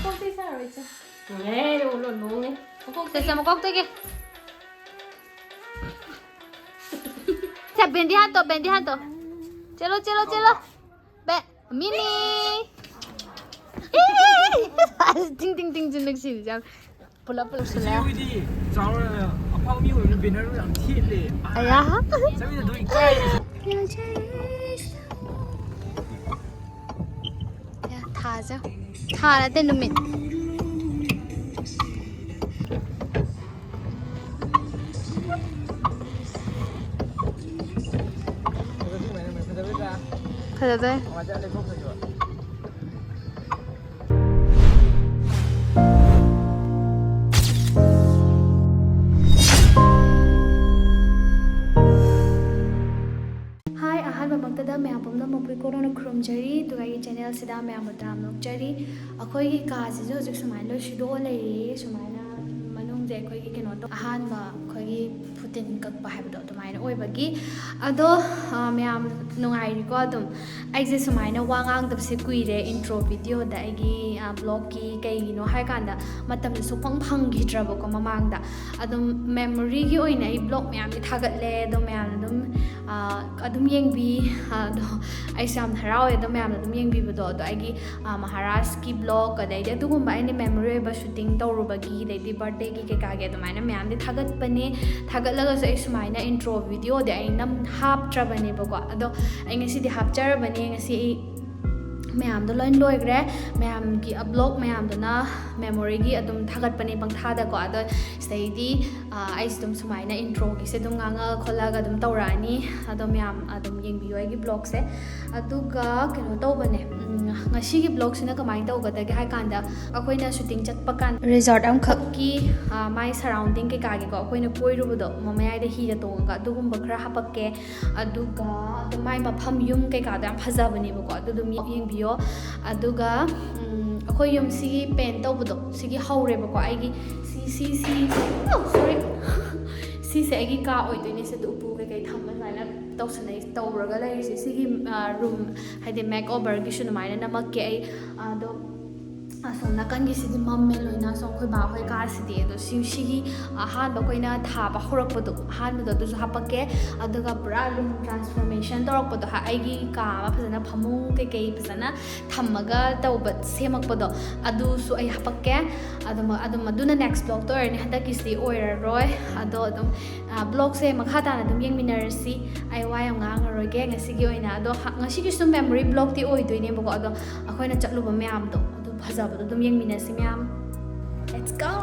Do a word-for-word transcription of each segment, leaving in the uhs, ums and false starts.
ꯄꯣꯛꯇꯤ ꯁꯥꯔꯣꯏ, ꯏꯆꯦ꯫ ꯉꯦ, ꯂꯣ, ꯂꯣ, ꯂꯣꯡꯉꯦ꯫ ꯁꯦ, ꯁꯦ, ꯃꯀꯣꯛꯇꯒꯤ꯫ ꯁꯦ, bandy ꯍꯥꯟꯇꯣ, bandy ꯍꯥꯟꯇꯣ꯫ ꯆꯦꯜꯂꯣ, ꯆꯦꯜꯂꯣ, ꯆꯦꯜꯂꯣ꯫ Bay-, ꯃꯤꯅꯤ꯫ ꯇꯤꯡ, ꯇꯤꯡ, ꯇꯤꯡ, ꯇꯤꯡ, ꯅꯨꯡꯁꯤꯕꯁꯦ ꯌꯥꯝ꯫ ꯄꯨꯂꯞ, ꯄꯨꯂꯞ ꯁꯤꯜꯂꯦ꯫ ꯏꯆꯦ ꯍꯣꯏꯗꯤ ꯆꯥꯎꯔ-, ꯑꯐꯥꯎ ꯃꯤ ꯑꯣꯏꯕꯅ ꯕꯦꯅꯔ ꯌꯥꯝ ꯊꯦꯠꯂꯦ꯫ ꯑꯌꯥ꯫ ꯆꯠꯃꯤꯟꯅꯗꯣ ꯏꯀꯥꯏ꯫ ꯊꯥꯁꯦ꯫ ꯊꯥ ꯅꯠꯇꯦ, ꯅꯨꯃꯤꯠ꯫ ꯐꯖꯗꯣꯏ꯫ ꯍꯥꯏ, ꯑꯍꯥꯟꯕꯃꯛꯇꯗ ꯃꯌꯥꯝ ꯄꯨꯝꯅꯃꯛꯄꯨ ꯏꯀꯣꯛꯅꯅ ꯈꯨꯔꯨꯝꯖꯔꯤ, ꯑꯗꯨꯒ ꯑꯩꯒꯤ ꯆꯦꯅꯦꯜꯁꯤꯗ ꯃꯌꯥꯝꯕꯨ ꯇꯔꯥꯝꯅ ꯑꯣꯛꯆꯔꯤ꯫ ꯑꯩꯈꯣꯏꯒꯤ ꯀꯥꯁꯤꯁꯨ ꯍꯧꯖꯤꯛ ꯁꯨꯃꯥꯏꯅ ꯂꯣꯏ ꯁꯤꯗꯣꯛꯑ ꯂꯩꯔꯤ꯫ ꯁꯨꯃꯥꯏꯅ ꯃꯅꯨꯡꯁꯦ ꯑꯩꯈꯣꯏꯒꯤ ꯀꯩꯅꯣ ꯇꯧ-, ꯑꯍꯥꯟꯕ ꯑꯩꯈꯣꯏꯒꯤ ꯐꯨꯇꯤꯟ ꯀꯛꯄ ꯍꯥꯏꯕꯗꯣ ꯑꯗꯨꯃꯥꯏꯅ ꯑꯣꯏꯕꯒꯤ꯫ ꯑꯗꯣ, ꯑ, ꯃꯌꯥꯝ ꯅꯨꯡꯉꯥꯏꯔꯤꯀꯣ ꯑꯗꯨꯝ? ꯑꯩꯁꯦ ꯁꯨꯃꯥꯏꯅ ꯋꯥ ꯉꯥꯡꯗꯕꯁꯦ ꯀꯨꯏꯔꯦ intro videoꯗ ꯑꯩꯒꯤ, ꯑ, vlogꯀꯤ꯫ ꯀꯩꯒꯤꯅꯣ ꯍꯥꯏꯀꯥꯟꯗ ꯃꯇꯝꯁꯦ ꯁꯨꯡꯐꯪ ꯐꯪꯈꯤꯗ꯭ꯔꯕꯀꯣ ꯃꯃꯥꯡꯗ꯫ ꯑꯗꯨꯝ memoryꯒꯤ ꯑꯣꯏꯅ ꯑꯩ vlog ꯃꯌꯥꯝꯗꯤ ꯊꯥꯒꯠꯂꯦ, ꯑꯗꯣ ꯃꯌꯥꯝꯅ ꯑꯗꯨꯝ, ꯑ, ꯑꯗꯨꯝ ꯌꯦꯡꯕꯤ꯫ ꯑꯗꯣ ꯑꯩꯁꯨ ꯌꯥꯝ ꯍꯔꯥꯎꯋꯦ ꯑꯗꯣ ꯃꯌꯥꯝꯅ ꯑꯗꯨꯝ ꯌꯦꯡꯕꯤꯕꯗꯣ꯫ ꯑꯗꯣ ꯑꯩꯒꯤ, ꯑ, ꯃꯍꯥꯔꯥꯖꯀꯤ vlog, ꯑꯗꯩꯗꯤ ꯑꯗꯨꯒꯨꯝꯕ ꯑꯩꯅ memory ꯑꯣꯏꯕ shooting ꯇꯧꯔꯨꯕꯒꯤ, ꯑꯗꯩꯗꯤ birthdayꯒꯤ ꯀꯩꯀꯥꯒꯤ ꯑꯗꯨꯃꯥꯏꯅ ꯃꯌꯥꯝꯗꯤ ꯊꯥꯒꯠꯄꯅꯦ꯫ ꯊꯥꯒꯠꯂꯒꯁꯨ ꯑꯩ ꯁꯨꯃꯥꯏꯅ intro videoꯗꯤ ꯑꯩ ꯅꯝ ꯍꯥꯞꯇ꯭ꯔꯕꯅꯦꯕꯀꯣ꯫ ꯑꯗꯣ ꯑꯩ ꯉꯁꯤꯗꯤ ꯍꯥꯞꯆꯔꯕꯅꯦ꯫ ꯉꯁꯤ ꯑꯩ ꯃꯌꯥꯝꯗꯣ ꯂꯣꯏ ꯂꯣꯏꯈ꯭ꯔꯦ꯫ ꯃꯌꯥꯝꯒꯤ vlog ꯃꯌꯥꯝꯗꯨꯅ memoryꯒꯤ ꯑꯗꯨꯝ ꯊꯥꯒꯠꯄꯅꯦ ꯄꯪꯊꯥꯗꯀꯣ꯫ ꯑꯗꯣ ꯁꯤꯗꯩꯗꯤ, ꯑ, ꯑꯩꯁꯨ ꯑꯗꯨꯝ ꯁꯨꯃꯥꯏꯅ introꯒꯤꯁꯦ ꯑꯗꯨꯝ ꯉꯥꯡꯉ ꯈꯣꯠꯂꯒ ꯑꯗꯨꯝ ꯇꯧꯔꯛꯑꯅꯤ꯫ ꯑꯗꯣ ꯃꯌꯥꯝ ꯑꯗꯨꯝ ꯌꯦꯡꯕꯤꯌꯨ ꯑꯩꯒꯤ vlogꯁꯦ꯫ ꯑꯗꯨꯒ ꯀꯩꯅꯣ ꯇꯧꯕꯅꯦ, ꯎꯝ, ꯉꯁꯤꯒꯤ vlogꯁꯤꯅ ꯀꯃꯥꯏꯅ ꯇꯧꯒꯗꯒꯦ ꯍꯥꯏ ꯀꯥꯟꯗ, ꯑꯩꯈꯣꯏꯅ shooting ꯆꯠꯄ ꯀꯥꯟꯗ resort ꯑꯃꯈꯛꯀꯤ, ꯑ, ꯃꯥꯏ surrounding ꯀꯩꯀꯥꯒꯤꯀꯣ, ꯑꯩꯈꯣꯏꯅ ꯀꯣꯏꯔꯨꯕꯗꯣ, ꯃ-, ꯃꯌꯥꯏꯗ ꯍꯤꯒ ꯇꯣꯡꯉꯒ, ꯑꯗꯨꯒꯨꯝꯕ ꯈꯔ ꯍꯥꯄꯛꯀꯦ꯫ ꯑꯗꯨꯒ ꯑꯗꯨꯝ ꯃꯥꯏ ꯃꯐꯝ, ꯌꯨꯝ ꯀꯩꯀꯥꯗꯣ ꯌꯥꯝ ꯐꯖꯕꯅꯦꯕꯀꯣ, ꯑꯗꯨ ꯑꯗꯨꯝ ꯌꯦꯡꯕꯤꯌꯣ꯫ ꯑꯗꯨꯒ, ꯎꯝ, ꯑꯩꯈꯣꯏ ꯌꯨꯝ ꯁꯤꯒꯤ paint ꯇꯧꯕꯗꯣ, ꯁꯤꯒꯤ ꯍꯧꯔꯦꯕꯀꯣ꯫ ꯑꯩꯒꯤ ꯁꯤ, ꯁꯤ, ꯁꯤ, ꯑꯣ, sorry꯫ ꯁꯤꯁꯦ ꯑꯩꯒꯤ ꯀꯥ ꯑꯣꯏꯗꯣꯏꯅꯦ꯫ ꯁꯤꯗ ꯎꯄꯨ ꯀꯩꯀꯩ ꯊꯝꯕ ꯁꯨꯃꯥꯏꯅ ꯇꯧꯁꯟꯅꯩ, ꯇꯧꯔꯒ ꯂꯩꯔꯤꯁꯦ꯫ ꯁꯤꯒꯤ, ꯑ, room, ꯍꯥꯏꯗꯤ makeoverꯒꯤꯁꯨ ꯑꯗꯨꯃꯥꯏꯅ ꯅꯝꯃꯛꯀꯦ ꯑꯩ꯫ ꯑꯗꯣ ꯑꯁꯣꯝ ꯅꯥꯀꯟꯒꯤꯁꯤꯗꯤ ꯃꯝꯃꯦ ꯂꯣꯏꯅ, ꯑꯁꯣꯝ ꯑꯩꯈꯣꯏ ꯕꯥ ꯍꯣꯏ ꯀꯥꯁꯤꯗꯤ꯫ ꯑꯗꯣ ꯁꯤ, ꯁꯤꯒꯤ ꯑꯍꯥꯟꯕ ꯑꯩꯈꯣꯏꯅ ꯊꯥꯕ ꯍꯧꯔꯛꯄꯗꯣ, ꯑꯍꯥꯟꯕꯗꯣ ꯑꯗꯨꯁꯨ ꯍꯥꯄꯛꯀꯦ꯫ ꯑꯗꯨꯒ ꯄꯨꯔꯥ ꯔꯨꯝ ꯇ꯭ꯔꯥꯟꯁꯐꯣꯔꯃꯦꯁꯟ ꯇꯧꯔꯛꯄꯗꯣ, ꯍꯥ, ꯑꯩꯒꯤ ꯀꯥ ꯑꯃ ꯐꯖꯅ ꯐꯃꯨꯡ ꯀꯩꯀꯩ ꯐꯖꯅ ꯊꯝꯃꯒ ꯇꯧꯕ, ꯁꯦꯝꯃꯛꯄꯗꯣ, ꯑꯗꯨꯁꯨ ꯑꯩ ꯍꯥꯄꯛꯀꯦ꯫ ꯑꯗꯨꯝ, ꯑꯗꯨꯝ ꯑꯗꯨꯅ ꯅꯦꯛꯁ ꯕ꯭ꯂꯣꯛꯇ ꯑꯣꯏꯔꯅꯤ, ꯍꯟꯗꯛꯀꯤꯁꯤꯗꯤ ꯑꯣꯏꯔꯔꯣꯏ꯫ ꯑꯗꯣ ꯑꯗꯨꯝ, ꯕ꯭ꯂꯣꯛꯁꯦ ꯃꯈꯥ ꯇꯥꯅ ꯑꯗꯨꯝ ꯌꯦꯡꯃꯤꯟꯅꯔꯁꯤ꯫ ꯑꯩ ꯋꯥ ꯌꯥꯝ ꯉꯥꯡꯉꯔꯣꯏꯒꯦ ꯉꯁꯤꯒꯤ ꯑꯣꯏꯅ꯫ ꯑꯗꯣ ꯍ-, ꯉꯁꯤꯒꯤꯁꯨ ꯃꯦꯃꯣꯔꯤ ꯕ꯭ꯂꯣꯛꯇꯤ ꯑꯣꯏꯗꯣꯏꯅꯦꯕꯀꯣ꯫ ꯑꯗꯣ ꯑꯩꯈꯣꯏꯅ ꯆꯠꯂꯨꯕ ꯃꯌꯥꯝꯗꯣ, ꯑꯗꯨ ꯐꯖꯕꯗꯣ ꯑꯗꯨꯝ ꯌꯦꯡꯃꯤꯟꯅꯁꯤ ꯃꯌꯥꯝ꯫ Let's go!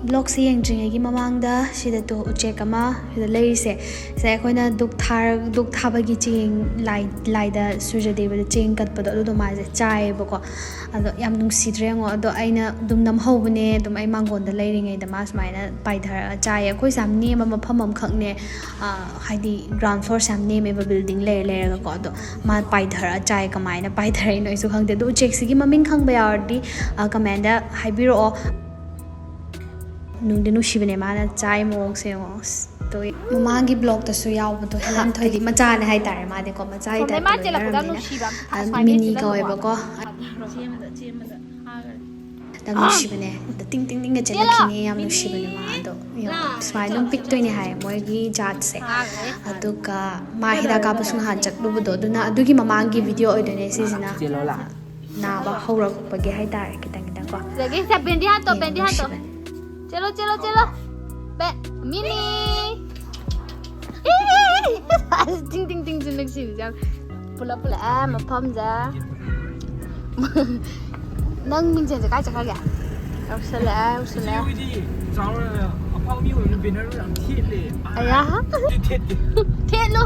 ꯕ꯭ꯂꯣꯛꯁꯦ ꯌꯦꯡꯗ꯭ꯔꯤꯉꯩꯒꯤ ꯃꯃꯥꯡꯗ ꯁꯤꯗ ꯇꯣ ꯎꯆꯦꯛ ꯑꯃ ꯁꯤꯗ ꯂꯩꯔꯤꯁꯦ, ꯁꯤꯗ ꯑꯩꯈꯣꯏꯅ ꯙꯨꯛ ꯊꯥꯔ-, ꯙꯨꯛ ꯊꯥꯕꯒꯤ ꯆꯦꯡ, ꯂꯥꯏ, ꯂꯥꯏꯗ ꯁꯨꯔꯖꯗꯦꯕꯗ ꯆꯦꯡ ꯀꯠꯄꯗꯣ, ꯑꯗꯨꯗꯣ ꯃꯥꯁꯦ ꯆꯥꯏꯌꯦꯕꯀꯣ꯫ ꯑꯗꯣ ꯌꯥꯝ ꯅꯨꯡꯁꯤꯗ꯭ꯔꯦ ꯌꯦꯡꯉꯣ꯫ ꯑꯗꯣ ꯑꯩꯅ ꯑꯗꯨꯝ ꯅꯝꯍꯧꯕꯅꯦ, ꯑꯗꯨꯝ ꯑꯩ ꯃꯥꯡꯒꯣꯟꯗ ꯂꯩꯔꯤꯉꯩꯗ ꯃꯥ ꯁꯨꯃꯥꯏꯅ ꯄꯥꯏꯊꯔꯒ ꯆꯥꯏꯌꯦ꯫ ꯑꯩꯈꯣꯏꯁꯦ ꯌꯥꯝ ꯅꯦꯝꯕ ꯃꯐꯝ ꯑꯃꯈꯛꯅꯦ, ꯑ, ꯍꯥꯏꯗꯤ ꯒ꯭ꯔꯥꯎꯟ ꯐ꯭ꯂꯣꯔꯁꯦ ꯌꯥꯝ ꯅꯦꯝꯃꯦꯕ, ꯕꯤꯜꯗꯤꯡ ꯂꯩꯔ ꯂꯩꯔꯒꯀꯣ꯫ ꯑꯗꯣ ꯃꯥ ꯄꯥꯏꯊꯔ ꯆꯥꯏ, ꯀꯃꯥꯏꯅ ꯄꯥꯏꯊꯔꯛꯏꯅꯣ ꯑꯩꯁꯨ ꯈꯪꯗꯦ꯫ ꯑꯗꯣ ꯎꯆꯦꯛꯁꯤꯒꯤ ꯃꯃꯤꯡ ꯈꯪꯕ ꯌꯥꯎꯔꯗꯤ, ꯑ, ꯀꯃꯦꯟꯗ ꯍꯥꯏꯕꯤꯔꯛꯑꯣ꯫ ꯅꯨꯡꯗꯤ ꯅꯨꯡꯁꯤꯕꯅꯦ ꯃꯥꯅ ꯆꯥꯏ ꯃꯑꯣꯡꯁꯦ ꯌꯦꯡꯉꯣ꯫ ꯑꯁ, ꯇꯣ-, ꯃꯃꯥꯡꯒꯤ ꯕ꯭ꯂꯣꯛꯇꯁꯨ ꯌꯥꯎꯕꯗꯣ, ꯍꯦꯂꯦꯟ ꯊꯣꯏꯗꯤ ꯃꯆꯥꯅꯦ ꯍꯥꯏꯇꯥꯔꯦ, ꯃꯥꯗꯤꯀꯣ ꯃꯆꯥꯒꯤ ꯁꯣꯝꯗꯩ ꯇꯥꯏꯞꯇ ꯃꯥ ꯆꯦꯜꯂꯛꯄꯗ ꯂꯣꯏꯅꯔꯝꯅꯤꯅ꯫ ꯅꯨꯡꯁꯤꯕ ꯑꯝꯇ ꯑ, ꯁꯨꯃꯥꯏꯅ ꯃꯤꯅꯤ ꯆꯦꯜꯂꯛꯀꯅꯨꯀꯣ꯫ ꯀꯧꯋꯦꯕꯀꯣ꯫ ꯌꯥꯝ ꯅꯨꯡꯁꯤꯕꯅꯦ꯫ ꯑꯗ ꯇꯤꯡ ꯇꯤꯡ ꯇꯤꯡꯒ ꯆꯦꯜꯂꯛꯈꯤꯅꯤ꯫ ꯌꯥꯝ ꯅꯨꯡꯁꯤꯕꯅꯦ ꯃꯥ꯫ ꯑꯗꯣ ꯌꯦꯡꯉꯣ, ꯁꯨꯃꯥꯏꯅ ꯑꯗꯨꯝ ꯄꯤꯛꯇꯣꯏꯅꯦ ꯍꯥꯏ ꯃꯣꯏꯒꯤ ꯖꯥꯠꯁꯦ꯫ ꯑꯗꯨꯒ ꯃꯥ ꯍꯤꯗꯥꯛ ꯀꯥꯞꯄꯁꯨ ꯅꯍꯥꯟ ꯆꯠꯂꯨꯕꯗꯣ, ꯑꯗꯨꯅ ꯑꯗꯨꯒꯤ ꯃꯃꯥꯡꯒꯤ ꯚꯤꯗꯤꯑꯣ ꯑꯣꯏꯗꯣꯏꯅꯦ ꯁꯤꯁꯤꯅ꯫ ꯅꯥꯕ ꯍꯧꯔꯛꯄꯒꯤ ꯍꯥꯏꯇꯥꯔꯦ, ꯈꯤꯇꯪ ꯈꯤꯇꯪ ꯀꯣ꯫ ꯁꯤꯗꯒꯤ ꯁꯦ, ꯄꯦꯟꯗꯤ ꯍꯥꯠꯇꯣ, ꯌꯦꯡꯉꯣ, ꯄꯦꯟꯗꯤ ꯍꯥꯠꯇꯣ꯫ ꯅꯨꯡꯁꯤꯕꯅꯦ꯫ ꯆꯦꯜꯂꯣ, ꯆꯦꯜꯂꯣ, ꯆꯦꯜꯂꯣ꯫ ꯕꯦ-, ꯃꯤꯅꯤ꯫ ꯇꯤꯡ ꯇꯤꯡ ꯇꯤꯡ ꯇꯤꯡ ꯅꯨꯡꯁꯤꯕꯁꯦ ꯌꯥꯝ꯫ ꯄꯨꯂꯞ ꯄꯨꯂꯞ, ꯑꯦ, ꯃꯐꯝꯁꯦ꯫ ꯅꯪ ꯃꯤꯡꯖꯦꯜꯁꯦ ꯀꯥꯏ ꯆꯠꯈ꯭ꯔꯒꯦ? ꯌꯧꯁꯜꯂꯛꯑꯦ, ꯌꯧꯁꯜꯂꯛꯑꯦ꯫ ꯏꯆꯦ ꯍꯣꯏꯗꯤ ꯆꯥꯎꯔ-, ꯑꯐꯥꯎ ꯃꯤ ꯑꯣꯏꯕꯅ ꯕꯦꯅꯔ ꯌꯥꯝ ꯊꯦꯠꯂꯦ꯫ ꯑꯌꯥ꯫ ꯊꯦꯠ-, ꯊꯦꯠꯇꯦ꯫ ꯊꯦꯠꯂꯨ꯫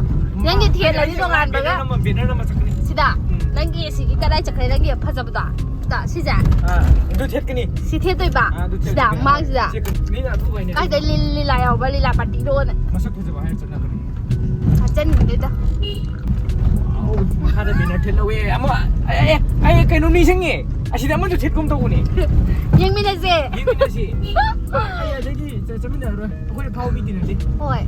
ꯅꯪꯒꯤ ꯊꯦꯠꯂꯗꯤ ꯑꯩ, ꯑꯩ ꯇꯣꯉꯥꯟꯕꯒ꯫ ꯕꯦꯅꯔ ꯑꯃ, ꯕꯦꯅꯔ ꯑꯃ ꯆꯠꯀꯅꯤ꯫ ꯁꯤꯗ꯫ ꯎꯝ꯫ ꯅꯪꯒꯤ ꯑꯁꯤꯒꯤ ꯀꯗꯥꯏ ꯆꯠꯈ꯭ꯔꯦ? ꯅꯪꯒꯤ ꯐꯖꯕꯗꯣ? ꯁꯤꯗ, ꯁꯤꯁꯦ? ꯑꯥ, ꯑꯗꯨ ꯊꯦꯠꯀꯅꯤ꯫ ꯁꯤ ꯊꯦꯠꯇꯣꯏꯕ? ꯑꯥ, ꯑꯗꯨ ꯁꯤꯗ, ꯊꯦꯠꯀꯅꯤ꯫ ꯃꯃꯥꯡꯁꯤꯗ? ꯆꯦ, ꯃꯤꯅ ꯑꯗꯨ ꯑꯣꯏꯅ ꯀꯥꯏꯗ ꯂꯤ-, ꯂꯤꯂꯥ ꯌꯥꯎꯕ? ꯂꯤꯂꯥ ꯄꯥꯔꯇꯤꯗꯣꯅ꯫ ꯃꯁꯛ ꯐꯖꯕ ꯍꯥꯏꯔ ꯆꯠꯅꯕꯅꯤ꯫ ꯍꯥꯞꯆꯟꯅꯤꯡꯗꯦꯗ꯫ ꯑꯧ, ꯃꯈꯥꯗ ꯕꯦꯅꯔ ꯊꯦꯠꯍꯧꯋꯦ꯫ ꯑꯃ, ꯑꯦ, ꯑꯦ, ꯑꯩ ꯀꯩꯅꯣ ꯅꯤꯡꯁꯤꯡꯉꯦ꯫ ꯑꯁꯤꯗ ꯑꯃꯁꯨ ꯊꯦꯠꯀꯨꯝ ꯇꯧꯕꯅꯦ꯫ ꯌꯦꯡꯃꯤꯟꯅꯁꯦ꯫ ꯌꯦꯡꯃꯤꯟꯅꯁꯦ꯫ ꯑꯩ ꯑꯗꯒꯤ ꯆ-, ꯆꯠꯃꯤꯟꯅꯔꯔꯣꯏ꯫ ꯑꯩꯈꯣꯏ ꯑꯐꯥꯎꯕ ꯃꯤ ꯇꯤꯟꯅꯗꯦ꯫ ꯍꯣꯏ꯫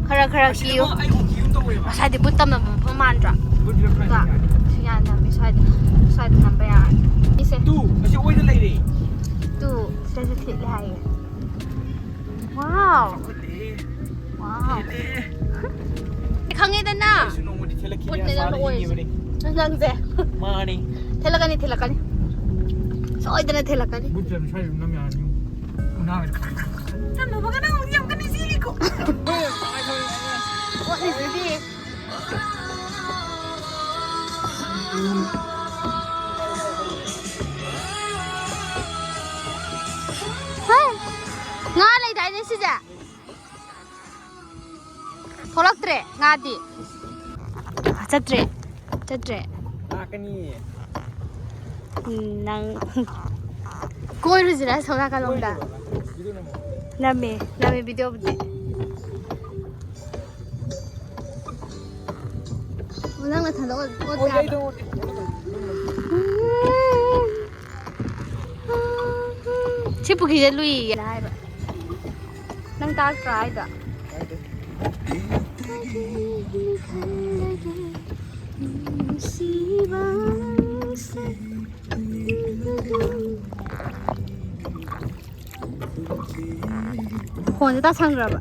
ꯈꯔ ꯈꯔ ꯑꯁꯤꯗ ꯀꯤꯌꯨ꯫ ꯑꯃ ꯑꯩ ꯎꯈꯤꯒꯨꯝ ꯇꯧꯋꯦꯕ꯫ ꯉꯁꯥꯏꯗꯤ ꯕꯨꯠ ꯇꯝꯅꯕ ꯃꯐꯝ ꯃꯥꯟꯗ꯭ꯔꯣ? ꯕꯨꯠ ꯇꯝꯅꯕ ꯑꯗꯨꯒ ꯃꯥꯟꯗ꯭ꯔꯣ? ꯁꯤ ꯌꯥꯟ ꯅꯝꯃꯤ ꯁ꯭ꯋꯥꯏꯗ꯫ ꯁ꯭ꯋꯥꯏꯗ ꯅꯝꯕ ꯌꯥꯔꯅꯤ꯫ ꯁꯤꯁꯦ꯫ ꯇꯨ, ꯑꯁꯤ ꯌꯥꯝꯅ ꯑꯣꯏꯔꯤꯁꯦ꯫ ꯅꯪꯁꯦ꯫ ꯃꯥꯅꯤ꯫ ꯊꯦꯠꯂꯛꯀꯅꯤ, ꯊꯦꯠꯂꯛꯀꯅꯤ꯫ ꯁꯣꯏꯗꯅ ꯊꯦꯠꯂꯛꯀꯅꯤ꯫ ꯕꯨꯠ ꯆꯦꯟ ꯁ꯭ꯋꯥꯏꯗ ꯅꯝ ꯌꯥꯔꯅꯤ꯫ ꯎꯅꯥ ꯍꯣꯏꯗ ꯈꯪꯉꯦ꯫ ꯆꯠꯂꯨꯕꯒ ꯅꯪ ꯌꯥꯝ ꯀꯟꯅ ꯆꯦꯜꯂꯤꯀꯣ꯫ ꯄꯣꯠꯅꯤꯁꯤꯗꯤ꯫ ꯍꯦ! ꯉꯥ ꯂꯩꯗꯥꯏꯅꯦ ꯁꯤꯁꯦ? ꯊꯣꯛꯂꯛꯇ꯭ꯔꯦ ꯉꯥꯗꯤ꯫ ꯆꯠꯇ꯭ꯔꯦ꯫ ꯆꯠꯇ꯭ꯔꯦ꯫ ꯂꯥꯛꯀꯅꯤ꯫ ꯎꯝ, ꯅꯪ꯫ ꯀꯣꯏꯔꯨꯁꯤꯔꯥ ꯁꯣꯝ ꯅꯥꯀꯜꯂꯣꯝꯗ? ꯀꯣꯏꯔꯨꯔꯣ꯫ ꯚꯤꯗꯤꯑꯣ ꯅꯝꯃꯣ꯫ ꯅꯝꯃꯦ, ꯅꯝꯃꯦ ꯚꯤꯗꯤꯑꯣꯕꯨꯗꯤ꯫ ꯑꯣ, ꯅꯪ ꯅꯊꯟꯗ ꯑꯣꯠ-, ꯑꯣꯠꯄ ꯑꯣ, ꯌꯥꯕ꯭ꯔꯥ? ꯑꯩꯗꯣ ꯑꯣꯠꯀꯦ꯫ ꯁꯤ ꯄꯨꯈ꯭ꯔꯤꯁꯦ ꯂꯨꯏꯌꯦꯅ ꯍꯥꯏꯕ꯫ ꯅꯪ ꯇꯥꯔꯛꯇ꯭ꯔꯥ ꯍꯥꯏꯗꯣ? ꯇꯥꯗꯦ꯫ ꯐꯣꯟꯁꯦ ꯇꯥꯁꯟꯈ꯭ꯔꯕ?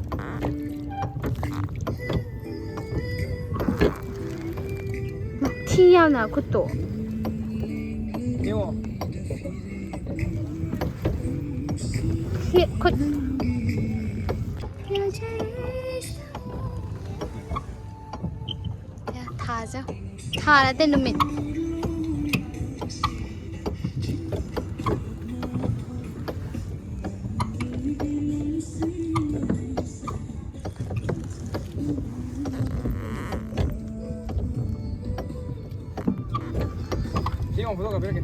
ꯊꯤ ꯌꯥꯝꯅ ꯈꯨꯠꯇꯣ꯫ ꯌꯦꯡꯉꯣ꯫ ꯁꯤ ꯈꯨꯠ꯫ ꯊꯥꯁꯦ꯫ ꯊꯥ ꯅꯠꯇꯦ, ꯅꯨꯃꯤꯠ꯫ ꯁꯤ ꯌꯦꯡꯉꯣ, ꯐꯣꯇꯣ ꯀꯥꯞꯄꯤꯔꯛꯀꯦ꯫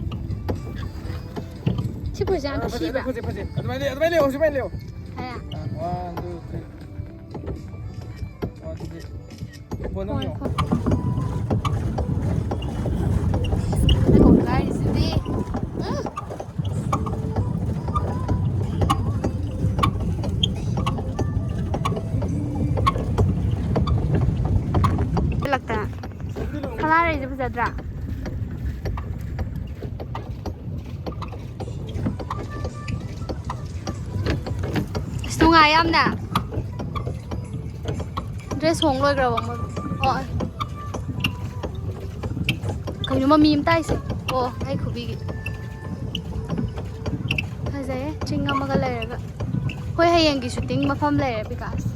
ꯁꯤ ꯐꯨꯔꯤꯠꯁꯦ ꯌꯥꯝ ꯑꯥ, ꯐꯖꯩ, ꯊꯤꯕ꯭ꯔꯥ? ꯐꯖꯩ, ꯐꯖꯩ꯫ ꯑꯗꯨꯃꯥꯏꯅ ꯂꯩꯌꯣ, ꯑꯗꯨꯃꯥꯏꯅ ꯂꯩꯌꯣ, ꯁꯨꯃꯥꯏꯅ ꯂꯩꯌꯣ꯫ ꯀꯌꯥ? ꯑꯥ, one, two, three. ꯑꯣ, ꯑꯗꯨꯗꯤ ꯐꯣꯟ ꯑꯃ ꯍꯣꯏ, ꯌꯦꯡꯉꯣ꯫ ꯍꯣꯏ꯫ ꯉꯥꯏꯈꯣ, ꯉꯥꯏꯔꯤꯁꯤꯗꯤ꯫ ꯎꯝ꯫ ꯂꯛꯇꯅ꯫ ꯁꯅꯥꯔꯩꯁꯦ ꯐꯖꯗ꯭ꯔꯥ? ꯑꯁ, ꯅꯨꯡꯉꯥꯏ ꯌꯥꯝꯅ꯫ ꯗ꯭ꯔꯦꯁ ꯍꯣꯡ ꯂꯣꯏꯈ꯭ꯔꯕ ꯃꯣꯏ? ꯑꯣ꯫ ꯀꯩꯅꯣ ꯃꯃꯤ ꯑꯃ ꯇꯥꯏꯁꯦ? ꯑꯣ, ꯑꯩ ꯈꯨꯕꯤꯒꯤ꯫ ꯐꯖꯩꯌꯦ, ꯆꯤꯡ ꯑꯃꯒ ꯂꯩꯔꯒ꯫ ꯑꯩꯈꯣꯏ ꯍꯌꯦꯡꯒꯤ ꯁꯨꯇꯤꯡ ꯃꯐꯝ ꯂꯩꯔꯦ, ꯕꯤꯀꯥꯁ꯫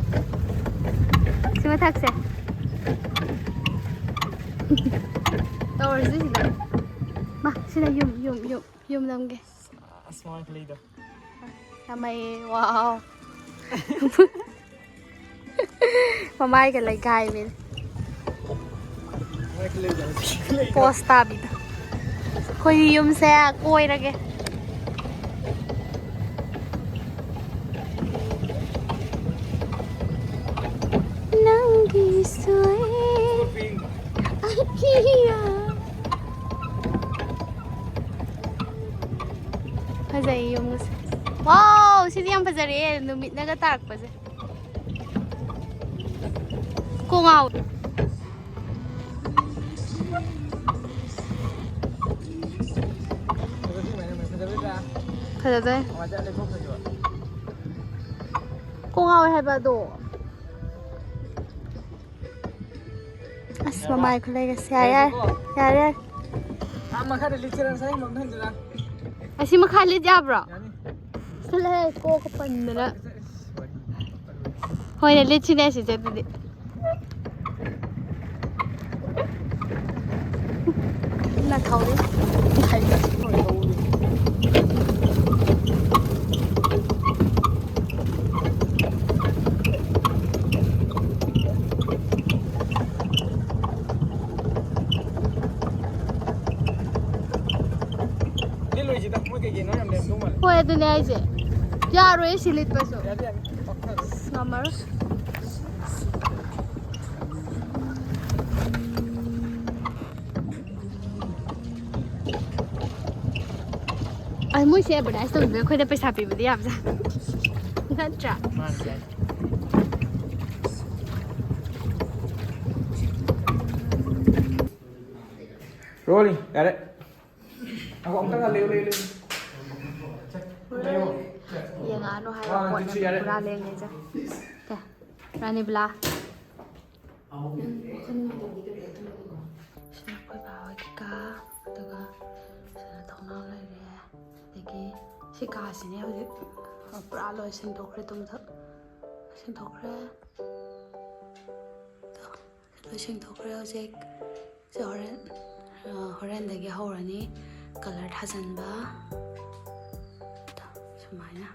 ꯁꯤ ꯃꯊꯛꯁꯦ꯫ ꯇꯧꯔꯁꯤ ꯁꯤꯗ꯫ ꯃꯥ, ꯁꯤꯅ ꯌꯨꯝ, ꯌꯨꯝ, ꯌꯨꯝ, ꯌꯨꯝ ꯅꯝꯒꯦ꯫ ꯑꯁ, ꯃꯃꯥꯏ ꯈꯨꯂꯩꯗꯣ꯫ ꯌꯥꯝ ꯍꯩꯌꯦ, ꯋꯥꯎ꯫ ꯃꯃꯥꯏꯒ ꯂꯩꯒꯥꯏꯕꯤꯅꯦ꯫ ꯃꯃꯥꯏ ꯈꯨꯂꯩꯗꯣ꯫ ꯄꯣꯁ ꯇꯥꯕꯤꯗꯣ꯫ ꯑꯩꯈꯣꯏꯒꯤ ꯌꯨꯝꯁꯦ ꯀꯣꯏꯔꯒꯦ꯫ ꯅꯪꯒꯤꯁꯨ ꯑꯩ ꯑꯀꯤꯌꯥ꯫ ꯐꯖꯩ ꯌꯨꯝꯁꯦ꯫ ꯋꯥꯎ, ꯁꯤꯗꯤ ꯌꯥꯝ ꯐꯖꯔꯦ, ꯅꯨꯃꯤꯠꯅꯒ ꯇꯥꯔꯛꯄꯁꯦ꯫ ꯀꯣꯛ ꯉꯥꯎꯋꯦ꯫ ꯐꯖꯗꯣꯏ꯫ ꯀꯣꯛ ꯉꯥꯎꯋꯦ ꯍꯥꯏꯕ ꯑꯗꯣ꯫ ꯑꯁ, ꯃꯃꯥꯏ ꯈꯨꯂꯩꯒꯁꯦ꯫ ꯌꯥꯔꯦ, ꯌꯥꯔꯦ꯫ ꯌꯥꯔꯦ, ꯌꯥꯔꯦ꯫ ꯑꯥ, ꯃꯈꯥꯗ ꯂꯤꯠꯁꯤꯔꯥ? ꯉꯁꯥꯏ ꯃꯝꯍꯟꯗꯨꯔꯥ? ꯑꯁꯤ ꯃꯈꯥ ꯂꯤꯠ ꯌꯥꯕ꯭ꯔꯣ? ꯌꯥꯅꯤ꯫ ꯆꯠꯂꯍꯦ, ꯀꯣꯛꯀ ꯄꯟꯗꯅ꯫ ꯍꯣꯏꯅꯦ, ꯂꯤꯠꯁꯤꯅꯦ ꯁꯤꯁꯦ ꯑꯗꯨꯗꯤ꯫ ꯀꯟꯅ ꯊꯧꯔꯤ꯫ ꯂꯤꯠꯂꯣꯏꯁꯤꯗ, ꯃꯣꯏ ꯀꯩꯀꯩꯅꯣ ꯌꯥꯝ ꯂꯩꯔꯝꯗꯧ ꯃꯥꯜꯂꯦ꯫ ꯍꯣꯏ, ꯑꯗꯨꯅꯦ ꯍꯥꯏꯁꯦ꯫ ꯌꯥꯔꯣꯏꯌꯦ ꯁꯤ ꯂꯤꯠꯄꯁꯨ꯫ ꯌꯥꯅꯤ, ꯌꯥꯅꯤ꯫ ꯄꯥꯛꯊꯔꯣ꯫ ꯑꯁ, ꯉꯝꯃꯔꯣꯏ꯫ ꯑꯁ, ꯃꯣꯏꯁꯦ ꯑꯦꯗꯚꯔꯇꯥꯏꯁ ꯇꯧꯕꯤꯕ ꯑꯩꯈꯣꯏꯗ ꯄꯩꯁꯥ ꯄꯤꯕꯗꯤ ꯌꯥꯕꯖꯥꯠ ꯅꯠꯇ꯭ꯔꯥ? ꯃꯥꯅꯤ, ꯌꯥꯅꯤ꯫ ꯔꯣꯂꯤꯡ, ꯌꯥꯔꯦ꯫ ꯑꯍꯣ, ꯑꯝꯇ ꯉꯥꯏꯍꯥꯛ ꯂꯩꯌꯨ, ꯂꯩꯌꯨ, ꯂꯩꯌꯨ꯫ ꯂꯩꯌꯨ꯫ ꯌꯦꯡꯉꯛꯑꯅꯨ ꯍꯥꯏꯕ ꯋꯥꯟ, ꯇꯨ, ꯄꯣꯠꯅꯦ ꯊ꯭ꯔꯤ, ꯌꯥꯔꯦ꯫ ꯄꯨꯔꯥ ꯂꯦꯡꯉꯦꯁꯦ꯫ ꯁꯦ, ꯔꯥꯅꯤꯕꯂꯥ꯫ ꯁꯤꯅ ꯑꯩꯈꯣꯏ ꯕꯥ ꯍꯣꯏꯒꯤ ꯀꯥ꯫ ꯁꯤ ꯀꯥꯁꯤꯅꯦ ꯍꯧꯖꯤꯛ ꯄꯨꯔꯥ ꯂꯣꯏ ꯁꯦꯡꯗꯣꯛꯈ꯭ꯔꯦ꯫ ꯇꯨꯝꯊꯛ ꯁꯦꯡꯗꯣꯛꯈ꯭ꯔꯦ꯫ ꯂꯣꯏ ꯁꯦꯡꯗꯣꯛꯈ꯭ꯔꯦ ꯍꯧꯖꯤꯛ꯫ ꯁꯤ ꯍꯣꯔꯦꯟ, ꯑ, ꯍꯣꯔꯦꯟꯗꯒꯤ ꯍꯧꯔꯅꯤ ꯀꯂꯔ ꯊꯥꯖꯤꯟꯕ꯫ ꯁꯨꯃꯥꯏꯅ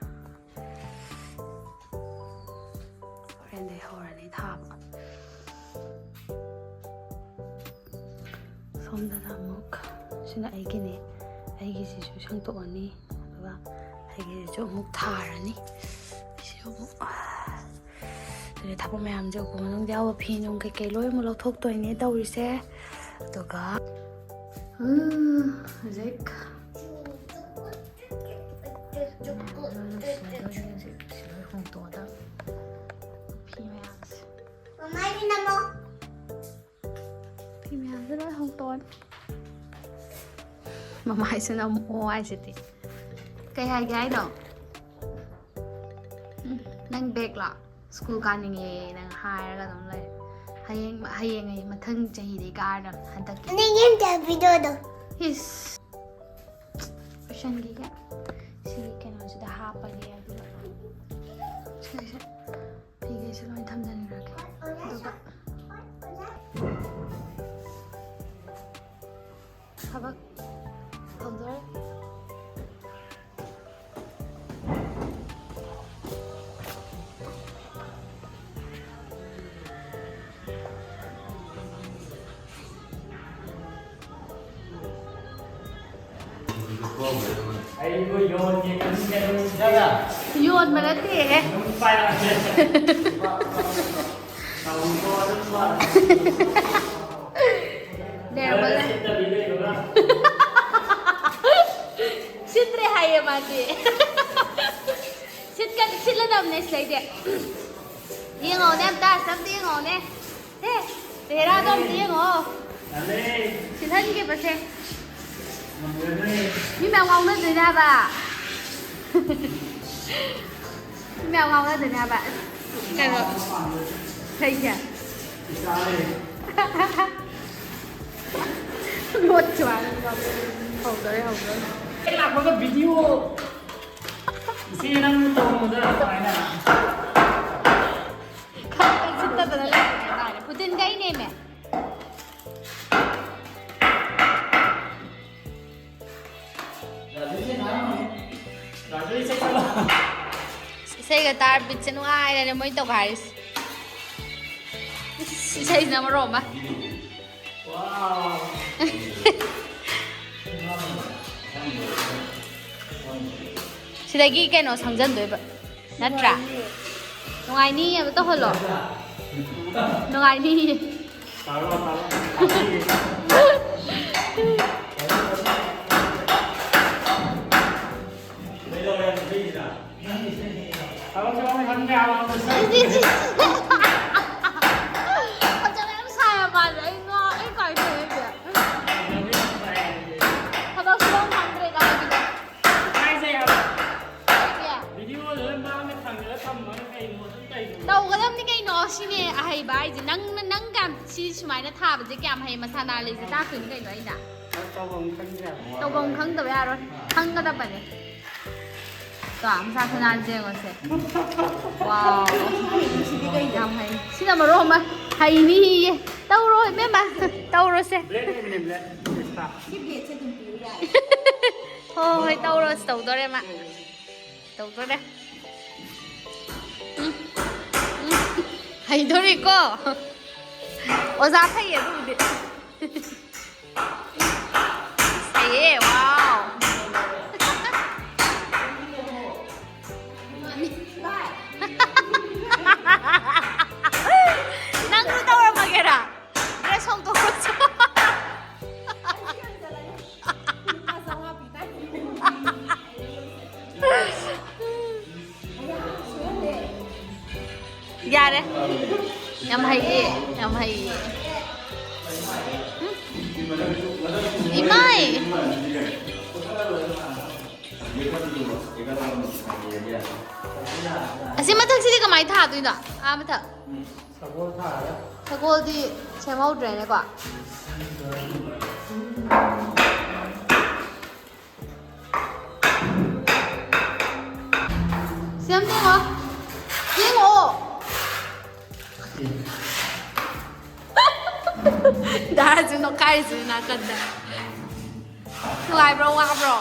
ꯍꯣꯔꯦꯟꯗꯒꯤ ꯍꯧꯔꯅꯤ ꯊꯥꯕ꯫ ꯁꯣꯝꯗꯅ ꯑꯃꯨꯛ, ꯁꯤꯅ ꯑꯩꯒꯤꯅꯦ, ꯑꯩꯒꯤꯁꯤꯁꯨ ꯁꯦꯡꯗꯣꯛꯑꯅꯤ, ꯑꯗꯨꯒ ꯑꯩꯒꯤꯁꯤꯁꯨ ꯑꯃꯨꯛ ꯊꯥꯔꯅꯤ꯫ ꯁꯤ ꯑꯃꯨꯛ, ꯑꯗꯨꯗꯤ ꯊꯕꯛ ꯃꯌꯥꯝꯁꯦ ꯎꯄꯨ ꯃꯅꯨꯡꯗ ꯌꯥꯎꯕ ꯐꯤ ꯅꯨꯡ ꯀꯩꯀꯩ ꯂꯣꯏ ꯑꯃꯨꯛ ꯂꯧꯊꯣꯛꯇꯣꯏꯅꯦ ꯇꯧꯔꯤꯁꯦ꯫ ꯑꯗꯨꯒ, ꯎꯝ, ꯍꯧꯖꯤꯛ ꯂꯣꯏ ꯂꯣꯏꯁꯤꯟꯗꯣꯏꯅꯦ ꯍꯧꯖꯤꯛ꯫ ꯁꯤ ꯂꯣꯏ ꯍꯣꯡꯇꯣꯛꯑꯗ ꯐꯤ ꯃꯌꯥꯝꯁꯦ꯫ ꯐꯤ ꯃꯌꯥꯝꯁꯦ ꯂꯣꯏ ꯍꯣꯡꯇꯣꯛꯑꯅꯤ꯫ ꯃꯃꯥꯏꯁꯨ ꯅꯝꯃꯛꯑꯣ ꯍꯥꯏꯁꯤꯗꯤ꯫ ꯀꯩ ꯍꯥꯏꯒꯦ ꯍꯥꯏꯅꯣ? ꯎꯝ, ꯅꯪ ꯕꯦꯛꯂꯣ? ꯁ꯭ꯀꯨꯜ ꯀꯥꯅꯤꯡꯉꯦ ꯅꯪ ꯍꯥꯏꯔꯒ ꯑꯗꯨꯝ ꯂꯩ꯫ ꯍꯌꯦꯡ, ꯍꯌꯦꯡ ꯑꯩ ꯃꯊꯪ ꯆꯍꯤꯗꯩ ꯀꯥꯔꯗꯝ ꯍꯟꯗꯛꯀꯤ꯫ ꯅꯪ ꯌꯦꯡꯗꯦ ꯚꯤꯗꯤꯑꯣꯗꯣ꯫ ꯏꯁ꯫ ꯂꯣꯏꯁꯟꯈꯤꯒꯦ꯫ ꯁꯤ ꯀꯩꯅꯣꯁꯤꯗ ꯍꯥꯞꯄꯒꯦ ꯑꯗꯨꯒ ꯁꯤꯁꯦ ꯐꯤꯒꯩꯁꯦ ꯂꯣꯏ ꯊꯝꯖꯤꯟꯈ꯭ꯔꯒꯦ꯫ ꯑꯗꯨꯒ ꯊꯕꯛ ꯍꯧꯗꯣꯔꯦ꯫ ꯑꯩꯕꯨ ꯌꯣꯟꯒꯦ ꯈꯟꯒꯅꯨ꯫ ꯌꯣꯟꯕ ꯅꯠꯇꯦꯍꯦ꯫ ꯑꯗꯨꯝ ꯄꯥꯏꯔꯛꯑꯒꯦ꯫ ꯇꯧꯀꯣ ꯑꯗꯨꯝꯕ꯫ ꯅꯦꯔꯃꯜ꯫ ꯁꯤꯠꯇꯕꯤ ꯂꯩꯕꯒ꯫ ꯁꯤꯠꯇ꯭ꯔꯦ ꯍꯥꯏꯌꯦ ꯃꯥꯗꯤ꯫ ꯁꯤꯠꯀ-, ꯁꯤꯠꯂꯗꯕꯅꯦ ꯁꯤꯗꯩꯗꯤ꯫ ꯌꯦꯡꯉꯣꯅꯦ ꯑꯝꯇ, ꯑꯝꯇ ꯌꯦꯡꯉꯣꯅꯦ꯫ ꯍꯦ, ꯆꯦꯍꯦꯔꯥꯗꯣ ꯑꯝꯇ ꯌꯦꯡꯉꯣ꯫ ꯌꯥꯔꯦ꯫ ꯁꯤꯠꯍꯟꯒꯦꯕꯁꯦ꯫ ꯉꯝꯒꯗ꯭ꯔꯦ꯫ ꯃꯤ ꯃꯌꯥꯝ ꯉꯥꯎꯅꯗꯣꯏꯅꯦ ꯍꯥꯏꯕ꯫ ꯃꯤ ꯃꯌꯥꯝ ꯉꯥꯎꯅꯗꯣꯏꯅꯦ ꯍꯥꯏꯕ꯫ ꯀꯩꯅꯣ? ꯀꯩꯒꯤ? ꯏꯆꯥꯅꯦ꯫ ꯂꯣꯠꯈꯤꯕ ꯍꯥꯏꯅ ꯍꯧꯗꯣꯔꯦ, ꯍꯧꯗꯣꯔꯦ꯫ ꯍꯦꯛ ꯂꯥꯛꯄꯒ ꯚꯤꯗꯤꯑꯣ ꯏꯆꯦ, ꯅꯪ ꯇꯧꯔꯝꯕꯗ ꯑꯗꯨꯃꯥꯏꯅ꯫ ꯈꯪ ꯈꯪ ꯁꯤꯠꯇꯗꯅ ꯂꯩꯔꯦ ꯍꯥꯏꯇꯥꯔꯦ꯫ ꯄꯨꯇꯤꯟꯒ ꯑꯩ ꯅꯦꯝꯃꯦ꯫ ꯏꯁꯩꯒ ꯇꯥꯔ ꯕꯤꯠꯁꯦ ꯅꯨꯡꯉꯥꯏꯔꯦꯅꯦ ꯃꯣꯏ ꯇꯧꯒꯥꯏꯔꯤꯁꯦ꯫ ꯏꯁ, ꯏꯁꯩꯁꯤꯅ ꯃꯔꯣꯟ ꯑꯃ꯫ ꯁꯤꯗꯒꯤ ꯀꯩꯅꯣ ꯁꯪꯖꯟꯗꯣꯏꯕ ꯅꯠꯇ꯭ꯔꯥ? ꯅꯨꯡꯉꯥꯏꯅꯤ ꯑꯃ ꯇꯧꯍꯜꯂꯣ꯫ ꯅꯨꯡꯉꯥꯏꯅꯤ꯫ ꯐꯖꯅ ꯌꯥꯝ ꯁꯥꯏ ꯃꯥꯁꯦ꯫ ꯑꯩ ꯉꯥꯎ-, ꯑꯩ ꯀꯃꯥꯏꯅ ꯇꯧꯗꯣꯏꯅꯣ? ꯊꯕꯛ ꯁꯨꯐꯝ ꯈꯪꯗ꯭ꯔꯦ ꯀꯥꯏꯗꯅꯣ꯫ ꯍꯥꯏꯖꯩ ꯍꯥꯏꯕ꯫ ꯀꯩꯒꯤ? ꯚꯤꯗꯤꯑꯣꯗ ꯂꯣꯏ ꯃꯥꯡꯗ ꯊꯥꯡꯖꯤꯜꯂ ꯊꯝꯃꯒ ꯀꯩꯅꯣ ꯑꯗꯨꯝ ꯇꯧꯔꯤꯗꯨꯕꯣ? ꯇꯧꯒꯗꯕꯅꯤ ꯀꯩꯅꯣ, ꯁꯤꯅꯦ ꯑꯍꯩꯕ ꯍꯥꯏꯁꯦ꯫ ꯅꯪꯅ, ꯅꯪ ꯀꯌꯥꯝ ꯁꯤ ꯁꯨꯃꯥꯏꯅ ꯊꯥꯕꯁꯦ ꯀꯌꯥꯝ ꯍꯩ? ꯃꯁꯥ ꯅꯥꯜꯂꯤꯁꯦ ꯇꯥꯛꯇꯣꯏꯅꯤ ꯀꯩꯅꯣ ꯑꯩꯅ꯫ ꯑꯁ, ꯇꯧꯐꯝ ꯈꯪꯗ꯭ꯔꯦ ꯍꯥꯏꯕ꯫ ꯇꯧꯐꯝ ꯈꯪꯗꯕ ꯌꯥꯔꯣꯏ, ꯈꯪꯒꯗꯕꯅꯦ꯫ ꯇꯣ, ꯃꯁꯥ ꯈꯨꯅꯥꯟꯁꯦ ꯌꯦꯡꯉꯣꯁꯦ꯫ ꯋꯥꯎ꯫ ꯌꯥꯝ ꯍꯩ꯫ ꯁꯤꯅ ꯃꯔꯣꯟ ꯑꯃ ꯍꯩꯅꯤꯌꯦ꯫ ꯇꯧꯔꯣ ꯏꯕꯦꯝꯃ, ꯇꯧꯔꯣꯁꯦ꯫ ꯕ꯭ꯂꯦꯛ ꯂꯩꯕꯅꯦ, ꯕ꯭ꯂꯦꯛ꯫ ꯁꯤ ꯕ꯭ꯂꯦꯛꯁꯦ ꯑꯗꯨꯝ ꯄꯤꯌꯨ ꯌꯥꯔꯦ꯫ ꯍꯣꯏ, ꯍꯣꯏ, ꯇꯧꯔꯣꯁꯦ, ꯇꯧꯗꯣꯔꯦ ꯃꯥ꯫ ꯇꯧꯗꯣꯔꯦ꯫ ꯎꯝ, ꯎꯝ꯫ ꯍꯩꯗꯣꯔꯦꯀꯣ꯫ ꯑꯣꯖꯥ ꯐꯩꯌꯦ ꯑꯗꯨꯕꯨꯗꯤ꯫ ꯍꯩꯌꯦ, ꯋꯥꯎ꯫ ꯅꯪꯁꯨ ꯇꯧꯔꯝꯃꯒꯦꯔꯥ? ꯗ꯭ꯔꯦꯁ ꯍꯣꯡꯗꯣꯛꯑꯣ꯫ ꯌꯥꯔꯦ꯫ ꯌꯥꯝ ꯍꯩꯌꯦ, ꯌꯥꯝ ꯍꯩꯌꯦ꯫ ꯎꯝ꯫ ꯏꯃꯥꯏ! ꯑꯁꯤ ꯃꯊꯛꯁꯤꯗꯤ ꯀꯃꯥꯏꯅ ꯊꯥꯗꯣꯏꯅꯣ? ꯑꯥ, ꯃꯊꯛ꯫ ꯁꯒꯣꯜ ꯊꯥꯔꯒ꯫ ꯁꯒꯣꯜꯗꯤ ꯁꯦꯝꯍꯧꯗ꯭ꯔꯦꯅꯦꯀꯣ꯫ ꯍꯥꯏꯔꯤꯁꯤ ꯅꯥꯀꯟꯗ꯫ ꯅꯨꯡꯉꯥꯏꯕ꯭ꯔꯣ, ꯋꯥꯕ꯭ꯔꯣ?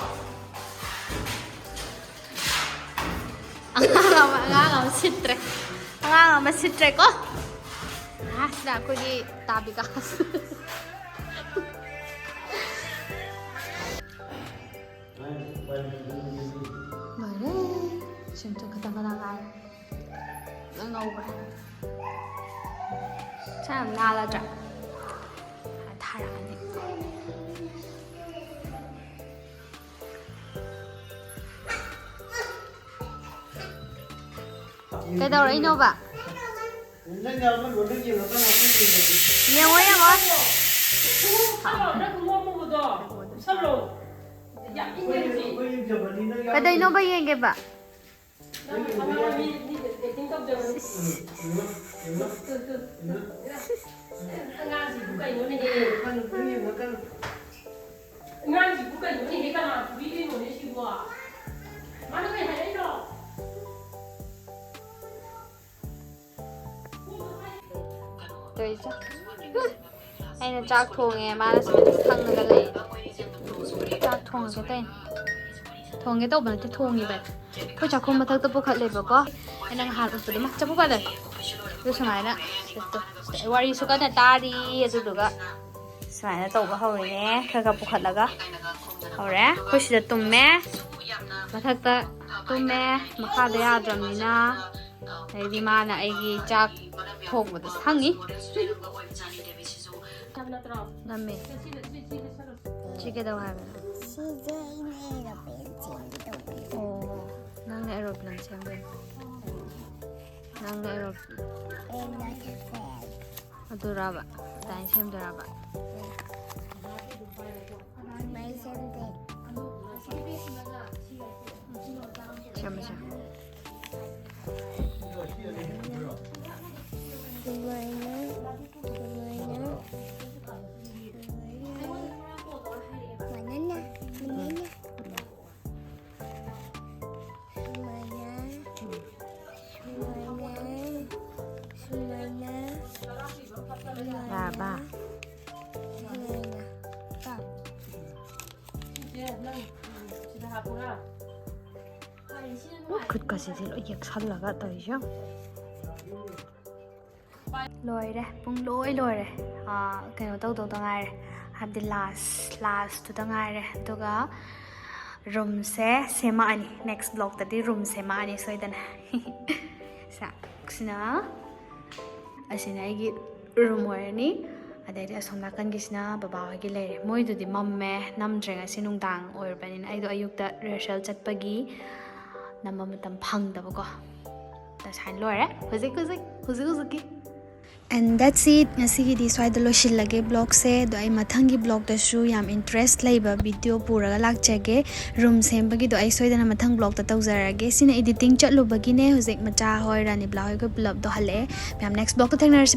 ꯑꯉꯥꯡ ꯑꯃ, ꯑꯉꯥꯡ ꯑꯃ ꯁꯤꯠꯇ꯭ꯔꯦ꯫ ꯑꯉꯥꯡ ꯑꯃ ꯁꯤꯠꯇ꯭ꯔꯦꯀꯣ꯫ ꯑꯥ, ꯁꯤꯗ ꯑꯩꯈꯣꯏꯒꯤ ꯇꯥꯕꯤꯀꯥ꯫ ꯂꯣꯏꯔꯦ꯫ ꯁꯤꯝꯇꯨ ꯈꯛꯇꯪ ꯈꯛꯇꯪ ꯉꯥꯏꯔꯦ꯫ ꯂꯣꯏ ꯉꯧꯈ꯭ꯔꯦ꯫ ꯁꯥ ꯌꯥꯝ ꯅꯥꯜꯂꯗ꯭ꯔꯥ? ꯊꯥꯔꯛꯑꯅꯤ꯫ ꯀꯩꯗꯧꯔꯛꯏꯅꯣꯕ? ꯌꯦꯡꯉꯣ, ꯌꯦꯡꯉꯣ꯫ ꯀꯩꯗꯧꯅꯣꯕ ꯌꯦꯡꯒꯦꯕ? ꯑꯉꯥꯡꯁꯤꯕꯨ ꯀꯩꯅꯣꯅꯦꯍꯦ? ꯑꯉꯥꯡꯁꯤꯕꯨ ꯀꯩꯅꯣꯅꯦꯍꯦ? ꯀꯅꯥ ꯐꯨꯕꯤꯗꯣꯏꯅꯣꯅꯦ ꯁꯤꯕꯣ? ꯃꯥꯅ ꯀꯩ ꯍꯥꯏꯔꯛꯏꯅꯣ? ꯇꯧꯔꯤꯁꯦ꯫ ꯑꯩꯅ ꯆꯥꯛ ꯊꯣꯡꯉꯦ, ꯃꯥꯅ ꯁꯨꯃꯥꯏꯅ ꯁꯪꯉꯒ ꯂꯩ꯫ ꯆꯥꯛ ꯊꯣꯡꯉꯒꯦ ꯇꯧꯔꯤꯅꯦ꯫ ꯊꯣꯡꯒꯦ ꯇꯧꯕ ꯅꯠꯇꯦ, ꯊꯣꯡꯉꯤꯕꯅꯤ꯫ ꯑꯩꯈꯣꯏ ꯆꯥꯛꯈꯨꯝ ꯃꯊꯛꯇ ꯄꯨꯈꯠꯂꯦꯕꯀꯣ꯫ ꯑꯩꯅ ꯉꯍꯥꯟ ꯎꯠꯄꯗꯣ, ꯃꯥ ꯆꯐꯨ ꯄꯥꯏꯗ꯫ ꯑꯗꯨ ꯁꯨꯃꯥꯏꯅ ꯋꯥꯔꯤꯁꯨ ꯀꯟꯅ ꯇꯥꯔꯤ, ꯑꯗꯨꯗꯨꯒ ꯁꯨꯃꯥꯏꯅ ꯇꯧꯕ ꯍꯧꯔꯤꯅꯦ꯫ ꯈꯔ ꯈꯔ ꯄꯨꯈꯠꯂꯒ ꯍꯧꯔꯦ꯫ ꯑꯩꯈꯣꯏ ꯁꯤꯗ ꯇꯨꯝꯃꯦ, ꯃꯊꯛꯇ ꯇꯨꯝꯃꯦ, ꯃꯈꯥꯗ ꯌꯥꯗ꯭ꯔꯕꯅꯤꯅ꯫ ꯑꯗꯩꯗꯤ ꯃꯥꯅ ꯑꯩꯒꯤ ꯆꯥꯛ ꯊꯣꯡꯕꯗ ꯁꯪꯉꯤ꯫ ꯅꯝꯃꯦ꯫ ꯁꯤ ꯀꯩꯗꯧ ꯍꯥꯏꯕꯅꯣ? ꯁꯤꯁꯦ ꯑꯩꯅ aeroplane ꯁꯦꯝꯒꯦ ꯇꯧꯕꯅꯦ꯫ ꯑꯣ, ꯅꯪꯅ aeroplane ꯁꯦꯝꯗꯣꯏꯅꯤ꯫ ꯅꯪꯅ aeroplane꯫ ꯑꯩꯅ ꯁꯦꯝꯖꯩ꯫ ꯑꯗꯨꯔꯕ? ꯑꯗꯨꯃꯥꯏꯅ ꯁꯦꯝꯗꯣꯏꯔꯕ? ꯁꯨꯃꯥꯏꯅ ꯁꯦꯝꯗꯣꯏ꯫ ꯁꯦꯝꯃꯣ, ꯁꯦꯝꯃꯣ꯫ ꯁꯨꯃꯥꯏꯅ, ꯁꯨꯃꯥꯏꯅ, ꯁꯨꯃꯥꯏꯅ, ꯁꯨꯃꯥꯏꯅ꯫ ꯁꯨꯃꯥꯏꯅ, ꯁꯨꯃꯥꯏꯅ, ꯁꯨꯃꯥꯏꯅ, ꯁꯨꯃꯥꯏꯅ, ꯌꯥꯔꯕ? ꯁꯨꯃꯥꯏꯅ꯫ ꯈꯨꯠꯀꯁꯤꯗꯤ ꯂꯣꯏ ꯌꯦꯛꯁꯜꯂꯒ ꯇꯧꯔꯤꯁꯦ ꯌꯦꯡꯉꯣ꯫ ꯂꯣꯏꯔꯦ, ꯄꯨꯡ ꯂꯣꯏ ꯂꯣꯏꯔꯦ꯫ ꯑꯥ, ꯀꯩꯅꯣ ꯇꯧꯗꯧꯗ ꯉꯥꯏꯔꯦ, ꯍꯥꯏꯕꯗꯤ ꯂꯥꯁ ꯂꯥꯁꯇꯨꯗ ꯉꯥꯏꯔꯦ꯫ ꯑꯗꯨꯒ ꯔꯨꯝꯁꯦ ꯁꯦꯝꯃꯛꯑꯅꯤ, ꯅꯦꯛꯁ ꯕ꯭ꯂꯣꯛꯇꯗꯤ ꯔꯨꯝ ꯁꯦꯝꯃꯛꯑꯅꯤ ꯁꯣꯏꯗꯅ꯫ ꯁꯥ, ꯁꯤꯅ, ꯑꯁꯤꯅ ꯑꯩꯒꯤ ꯔꯨꯝ ꯑꯣꯏꯔꯅꯤ꯫ ꯑꯗꯩꯗꯤ ꯑꯁꯣꯝ ꯅꯥꯀꯟꯒꯤꯁꯤꯅ ꯕꯕꯥ ꯍꯣꯏꯒꯤ ꯂꯩꯔꯦ꯫ ꯃꯣꯏꯗꯨꯗꯤ ꯃꯝꯃꯦ, ꯅꯝꯗ꯭ꯔꯦ, ꯉꯁꯤ ꯅꯨꯡꯗꯥꯡ ꯑꯣꯏꯔꯕꯅꯤꯅ꯫ ꯑꯩꯗꯣ ꯑꯌꯨꯛꯇ ꯔꯤꯍꯔꯁꯦꯜ ꯆꯠꯄꯒꯤ ꯅꯝꯕ ꯃꯇꯝ ꯐꯪꯗꯕꯀꯣ꯫ ꯇꯁꯥꯏꯅ ꯂꯣꯏꯔꯦ ꯍꯧꯖꯤꯛ ꯍꯧꯖꯤꯛ ꯍꯧꯖꯤꯛ ꯍꯧꯖꯤꯛꯀꯤ꯫ And that's it. ꯉꯁꯤꯒꯤꯗꯤ ꯁ꯭ꯋꯥꯏꯗ ꯂꯣꯏꯁꯤꯜꯂꯒꯦ ꯕ꯭ꯂꯣꯛꯁꯦ꯫ ꯑꯗꯣ ꯑꯩ ꯃꯊꯪꯒꯤ ꯕ꯭ꯂꯣꯛꯇꯁꯨ ꯌꯥꯝ ꯏꯟꯇꯔꯦꯁ ꯂꯩꯕ ꯚꯤꯗꯤꯑꯣ ꯄꯨꯔꯒ ꯂꯥꯛꯆꯒꯦ꯫ ꯔꯨꯝ ꯁꯦꯝꯕꯒꯤꯗꯣ ꯑꯩ ꯁꯣꯏꯗꯅ ꯃꯊꯪ ꯕ꯭ꯂꯣꯛꯇ ꯇꯧꯖꯔꯒꯦ꯫ ꯁꯤꯅ ꯏꯗꯤꯇꯤꯡ ꯆꯠꯂꯨꯕꯒꯤꯅꯦ꯫ ꯍꯧꯖꯤꯛ ꯃꯆꯥ ꯍꯣꯏ, ꯔꯥꯅꯤꯕ꯭ꯂꯥ ꯍꯣꯏꯒ ꯄꯨꯂꯞꯇꯣ ꯍꯜꯂꯛꯑꯦ꯫ ꯃꯌꯥꯝ, ꯅꯦꯛꯁ ꯕ꯭ꯂꯣꯛꯇ ꯊꯦꯡꯅꯔꯁꯤ꯫